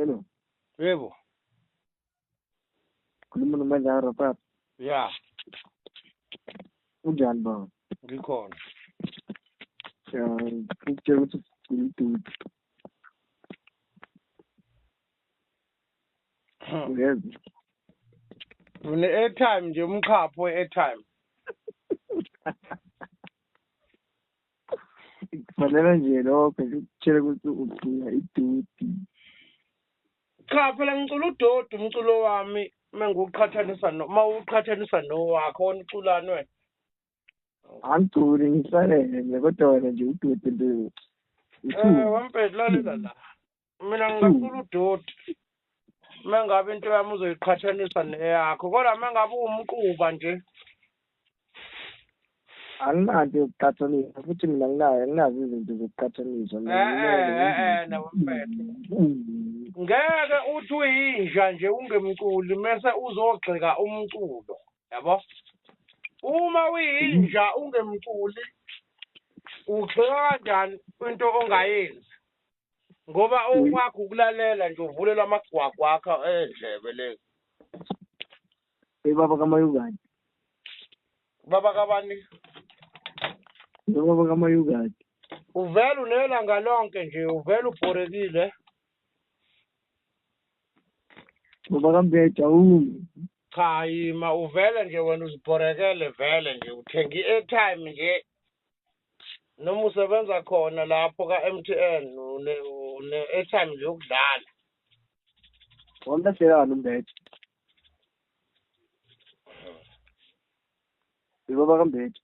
Hello. Yebo. Khuluma noMandla baba. Ya. Unjani baba? Ngikhona. Ya, ngikutshela ukuthi ugcina ududu. Uyezwa? Une-airtime nje umxhapho we-airtime. Kufanele nje lokho nje ukutshela ukuthi ugcina idudi. Cha phela ngicula udodi umculo wami mengiwuqhathanisa no mawuqhathanisa nowakho wona uculani wena. Angiculi ngihlalele kodwa wena nje udodi nje. Eh wamfethu lalela la. Mina ngingacula udoti. Mengabe into yami uzoyiqhathanisa neyakho kodwa mengabe uwumquba nje. Anginanto yokuqhathanisa futhi mina nginayo anginazo izinto zokuqhathanisa mina ngimele Eh eh nawe mfethu. Ngeke uthi uyinja nje ungemculi mese uzogxeka umculo yabo. Uma uyinja ungemculi ugxeka kanjani into ongayenzi? Ngoba okwakho ukulalela nje uvulela amagwagwa akho endlebe lezi. Hey baba kaMayukati. Baba kabani? Baba kaMayukati. Uvele unelanga lonke nje uvele ubhorekile. Baba kaMbeja umi. Cha yima uvele nje wena uzibhorekele vele nje uthenga i-airtime nje noma usebenza khona lapho ka-MTN une-airtime nje yokudlala. Wamlahlelani uMbeja? Baba kaMbeja.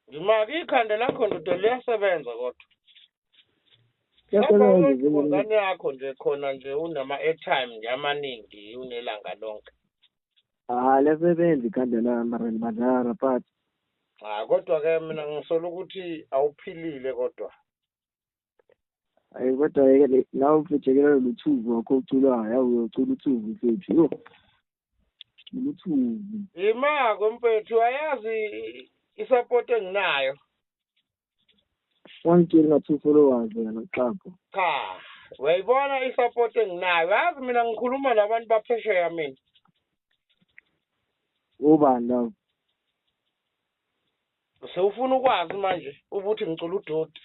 Ngimake ikhanda lakho ndoda liyasebenza kodwa. Liyasebenza ngane yakho nje khona nje unama-airtime nje amaningi unelanga lonke. Ah liyasebenza ikhanda lami mara libadlala but Cha kodwa ke mina ngisola ukuthi awuphilile kodwa. Ayi kodwa yeke nawe mfethu luthuvu wakho oculayo awu uyocula uthuvu mfethu yo. Luthuvu. Imako mfethu ayazi isupport enginayo. Wangitshela ngathi followers wena xapho. Cha, uyayibona isupport enginayo. Yazi mina ngikhuluma nabantu baphesheya mina. Ubani labo? Sewufuna ukwazi manje ukuthi ngicula udoti.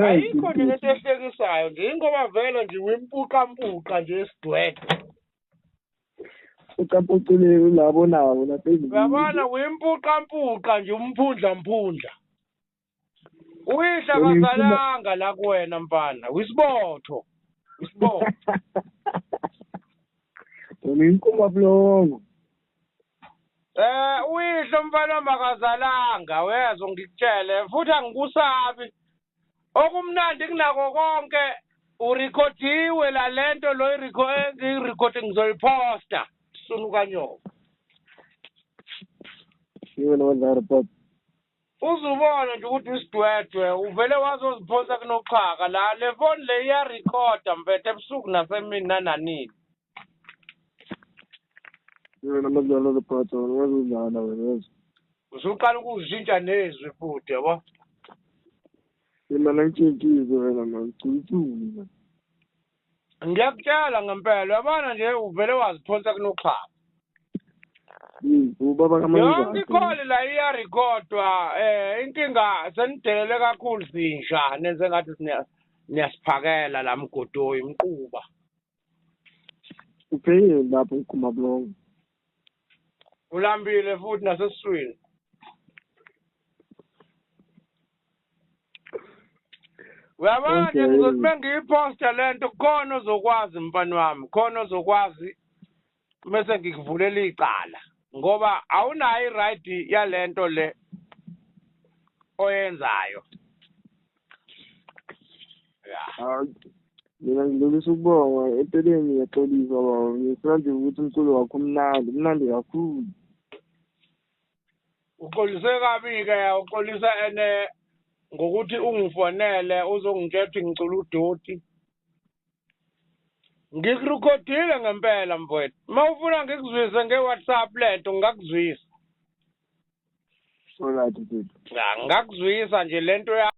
Ayikho nje lento ehlekisayo nje ingoba vele nje wimpuqampuqa nje esidwedwe. Uqampuqile labo nawo lapha endlini. Uyabona wimpuqampuqa nje umphundla mphundla. Uyihla kazalanga la kuwena mfana, wisibotho. Isibotho. Wena inkomo bulongo. Eh uyihlo mfana makazalanga uyezwa ngikutshele futhi angikusabi. Okumnandi kunako konke urekhodiwe la lento lo irekhodi ngizoyiposta sunu kanyoko. Yona wadlala pop. Uzubona nje ukuthi usidwedwe uvele wazoziphonsa kunoxhaka la le foni le iyarekhoda mfethu ebusuku nasemini nananini. Yona madlala report wena wazodlala wena wezwa. Usuqala ukuzishintsha nezwi futhi yabo. Mina ngitshintshile wena man, gcina. Ngiyakutshela ngempela uyabona nje uvele waziphonsa kunoxhaka. Ubaba kaMayuka. Yonke ikholi la iyarekhodwa inkinga senidelele kakhulu sinsha nenze ngathi niyasiphakela la mgodoyi mquba. Upheyile lapho ngiguma bulongo. Ulambile futhi nasesiswini. Uyabona nje ngizothi bengiyiphosta lento khona ozokwazi mfana wami khona ozokwazi bese ngikuvulela icala ngoba awunayo i-right yalento le oyenzayo. Ya. Mina ngidlulisa ukubonga empeleni ngiyaxolisa baba ngifuna nje ukuthi umculo wakho umnandi umnandi kakhulu. Uxolise kabi-ke uxolisa ene ngokuthi ungifonele uzongitshela ukuthi ngicula udoti. Ngikurekhodile ngempela mfowethu. Uma ufuna ngikuzwise nge-WhatsApp lento ngingakuzwisa. Alright mfethu. Ya ngingakuzwisa nje lento ya.